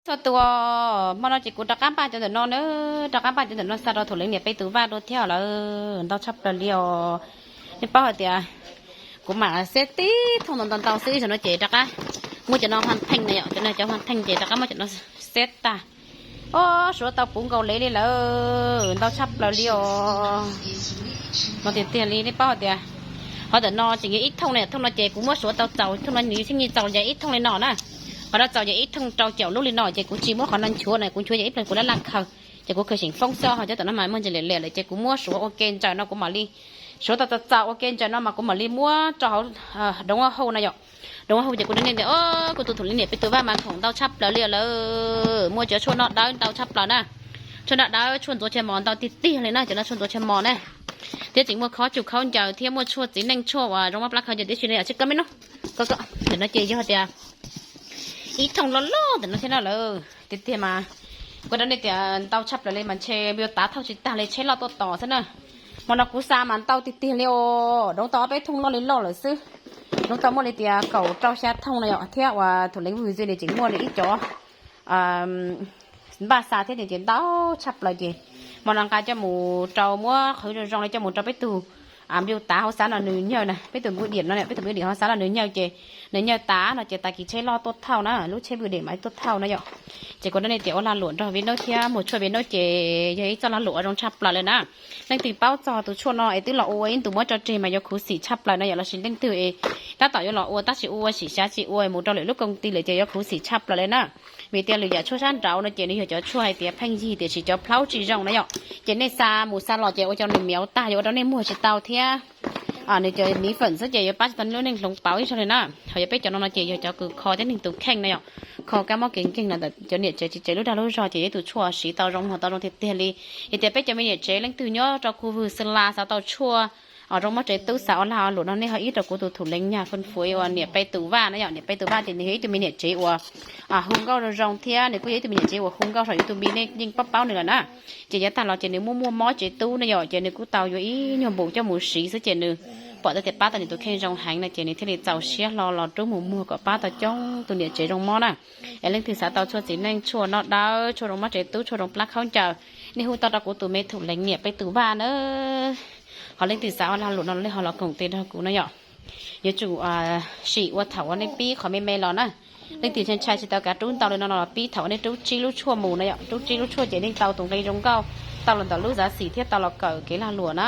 Txog tus, hmo no ces kuv rov qab npaj cov ntawm no na, rov qab npaj cov ntawm no xa rau Thaum Leev niam peb tus vaj dua thiab lawm, ntau tshaj plaws li os. Nej paub hais tias kuv mam xeb tib thooj ntau ntau ntau xwb, ib zaug no ces rov qab muab cov no hua theej na yom, cov no cov hua theej ces rov qab muab cov no xeb tag. Ob, suav tau puv nkaus lev li lawm, ntau tshaj plaws li os. No tiag tiag li, nej paub hais tias qhov ntawm no tseem yog ib thooj na, thooj no ces kuv muab suav tau txaus, thooj no nws thiaj li txaus nce ib thooj li no na. Qhov no txaus nce ib thooj rau caum lub li no ces kuv tsis muab qhov no nchuav na, kuv nchuav ces ib pliag kuv laj laj khaws, ces kuv khaws seem foob xwb. Ho cov tom no mas muaj ntsis liam liam lawm ces kuv muab suav ua ke ntsaws no, kuv mam li suav tau txaus txaus ua ke ntsaws no mas kuv mam li muab rau hauv doov hauv na yom. Doov hauv ces kuv rau nej tias, o, kuv tus Thaum Leev niam peb tus vaj mas khoom ntau tshaj plaws li lawm, muaj cov tshuaj noj dawb ntau tshaj plaws na. Tshuaj noj dawb, tshuaj ntxuav chaw mos ntau tiag tiag li na, cov no tshuaj ntxuav chaw mos na. Thiab tseem muaj khob tsuj khaub ncaws thiab muaj tshuaj txiv neej, tshuaj uas zoo mab plab khaub ncaws tib si li os, tsis koj me no. Ntawm no ces yog tias ib thooj loj loj ntawm no thiab no lawm tiag tiag mas. Kuv rau nej tias ntau tshaj plaws li mas ntshe view tav thauj tsis tag li, tsheb loj tuaj tos xwb na. Hmo no kuv xa mas ntau tiag tiag li os, doov tau ob peb thooj loj li loj lawm xwb. Doov tau muaj li tias kaum rau xya thooj na yom, thiab uas Thaum Leev vwm zi li tseem muaj li ib cov npaj xa thiab ces ntau tshaj plaws ces hmo no nqa coj mus rau, muab qhwv zoo zoo li coj mus rau peb tus view tav hauv xav no nws nyawj na, peb tus view diam no, peb tus view diam hauv xav no nws nyawj ces nws nyawj tav no ces tag kis tsheb loj tuaj thauj na, lub tsheb vwm dem mas tuaj thauj na yom. Ces kuv rau nej tias ua lag luam nrog Vib Nub thiab Muag Tshuaj Vib Nub ces yog ib txoj lag luam uas zoo tshaj plaws li na. Leej twg paub txog tus tshuaj no es twb los ua ib ntus muab tso tseg mas yuav khuv xim tshaj plaws na yom, los sis leej twg es tab tom yuav los ua tab sis ua ua sim xyav tsis ua mus rau lwm lub koom ti lawm ces yuav khuv xim tshaj plaws li na. Vim tias lwm yam tshuaj sab nraud no ces nws yog cov tshuaj hais tias pheej yig tiam sis cov plhaub tsis zoo na yom. Ces nej xa mus xa los ces ua cov nws miav tag yuav ua rau nej muag tsis tau thiab. Nws cov miv fam xwb ces yuav pab tsis tau nej lub neej hloov pauv ib zaug li na. Ho yog peb cov no no ces yog cov kws kho thiab neeg tus kheej na yom, kho kab mob kev nkeeg no ntawm cov niam tsev txiv tsev lub dag lub zog ces yog ib tus tshuaj siv tau zoo muag tau zoo tiag tiag li. Yog tias peb cov me niam tsev leej twg nyob rau khu vwg xwb la xav tau tshuaj zoo mob tsev tub xav ua lag ua luam no nej ho ib rau kuv tus Thaum Leev Nyaj Fun Fuav uas niam peb tus vaj na yom, niam peb tus vaj ces nws yog ib tug me niam tsev uas hu nkauj zoo zoo thiab nws kuj yog ib tug me niam tsev uas hu nkauj saum YouTube nej yeej paub paub nws lawm na. Ces yav tag los ces nws muaj muaj mob tsev tub na yom, ces nws kuj tau yuav ib nyuag npum coj mus siv xwb ces nws pom tau tias pab tau nws tus kheej zoo heev no ces nws thiaj li txaus siab hlo los rub mus muag kom pab tau coob tus niam tsev zoo mob na. Es leej twg xav tau tshuaj txiv neej, tshuaj noj dawb, tshuaj zoo mob tsev tub, tshuaj zoo plab khaub ncaws, nej hu tau rau kuv tus me Thaum Leev niam peb tus vaj na. Ho leej twg xav ua lag luam no los nej ho los koom tes nrog kuv no yom. Yuav tsum sim ua thaum uas nej pib qhov me me los na. Leej twg ntshai ntshai tsis tau kav rub ntau li no no los pib thaum uas nej rub tsib lub tshuaj mus na yom, rub tsib lub tshuaj ces nej tau tus nqi zoo nkauj, tau los ntawm lub zav xim thiab tau los kawm kev lag luam na.